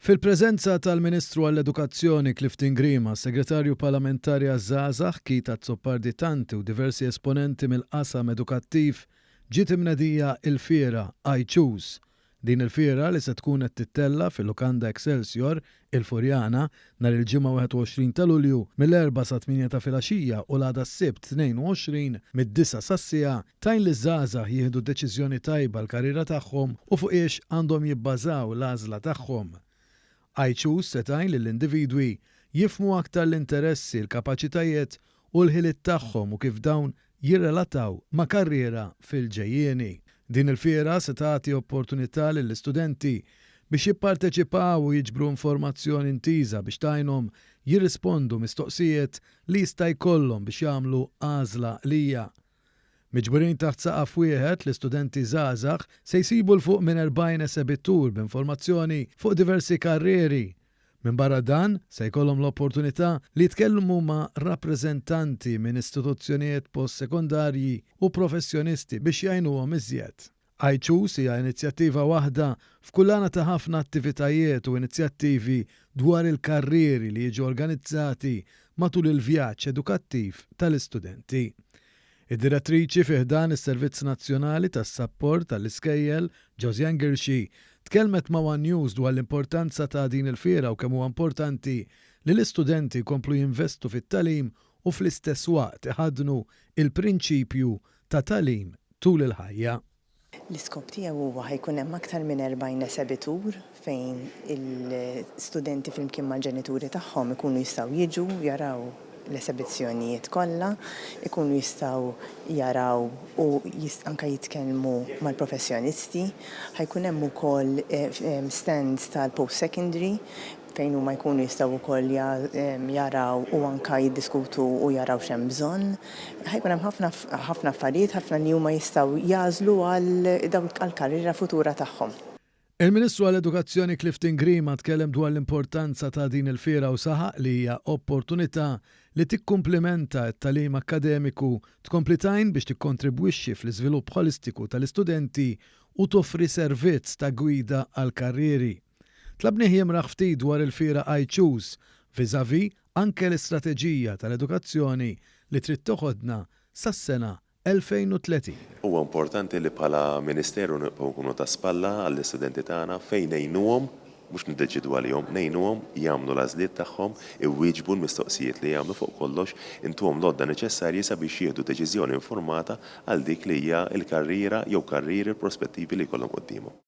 Fil-preżenza tal-Ministru għall-Edukazzjoni Clifton Grima, Segretarju Parlamentari għaż-Żgħażagħ Keith Azzopardi Tanti u diversi esponenti mill-qasam edukattiv, ġiet imnedija il-fiera I Choose. Din il-fiera li se tkun qed tittella' fil-Lukanda Excelsior, il-Furjana, nhar il-Ġimgħa 21 ta' Lulju mill-erbgħa sat-tmienja ta' filgħaxija u l-għada s-Sibt 22 mid-disgħa sas-siegħa, tgħin liż-żgħażagħ jieħdu deċiżjoni tajba għall-karriera tagħhom u fuqiex għandhom jibbażaw l-għażla tagħhom. I Choose se tgħin lill-individwi jifhmu aktar l-interessi, l-kapaċitajiet u l-ħiliet tagħhom u kif dawn jirrelataw ma' karriera fil-ġejjieni. Din il-fiera se tagħti opportunità lill-istudenti biex jipparteċipaw u jiġbru informazzjoni intiża biex tgħinhom jirrispondu mistoqsijiet li jista' jkollhom biex jagħmlu għażla għaqlija. Miġburin taħt saqaf wieħed, l-istudenti żgħażagħ se jsibu 'l fuq minn 40 esebitur b'informazzjoni fuq diversi karrieri. Minbarra dan, se jkollhom l-opportunità li jitkellmu ma' rappreżentanti minn istituzzjonijiet post-sekondarji u professjonisti biex jgħinuhom iżjed. I Choose hija inizjattiva waħda f'kullana ta' ħafna attivitajiet u inizjattivi dwar il-karrieri li jiġu organizzati matul il-vjaġġ edukattiv tal-istudenti. Id-Direttriċi fi ħdan is-Servizz Nazzjonali tas-Sapport għall-Iskejjel, Josianne Ghirxi, tkellmet ma' one News dwar l-importanza ta' din il-fiera u kemm huwa importanti li l-istudenti jkomplu jinvestu fit-tagħlim u fl-istess waqt iħaddnu il-prinċipju ta' tagħlim tul il-ħajja. L-iskop tiegħu huwa ħa jkun hemm aktar minn 40 esebitur fejn il-studenti flimkien mal-ġenituri tagħhom ikunu jistgħu jiġu jaraw l-esebizzjonijiet kollha, ikunu jistgħu jaraw u anke jitkellmu mal-professjonisti. Ħa jkun hemm ukoll stands tal-post-secondary fejn huma jkunu jistgħu wkoll jaraw u anke jiddiskutu u jaraw x'hemm bżonn. Ħa jkun hemm ħafna ħafna affarijiet, ħafna li huma jistgħu jagħżlu għall-karriera futura tagħhom. Il-Ministru għall-Edukazzjoni Clifton Grima tkellem dwar l-importanza ta' din il-fiera u saħaq li hija opportunità li tikkumplimenta t-tagħlim akkademiku, tkompli tgħin biex tikkontribwixxi fl-iżvilupp ħolistiku tal-istudenti u toffri servizz ta' gwida għall-karrieri. Tlabnih jimraħ ftit dwar il-fiera I Choose, vis-à-vis anke l-istrateġija tal-edukazzjoni li trid toħodna sas-sena 2030. Huwa importanti li bħala Ministeru nibqgħu nkunu ta' spalla għall-istudenti tagħna fejn ngħinuhom, mhux niddeċiedu għalihom, ngħinuhom jagħmlu l-għażliet tagħhom, iwieġbu l-mistoqsijiet li jagħmlu fuq kollox, intuhom l-għodda neċessarji sabiex jieħdu deċiżjoni informata għal dik li hija l-karriera jew karrieri prospettivi li jkollhom quddiemhom.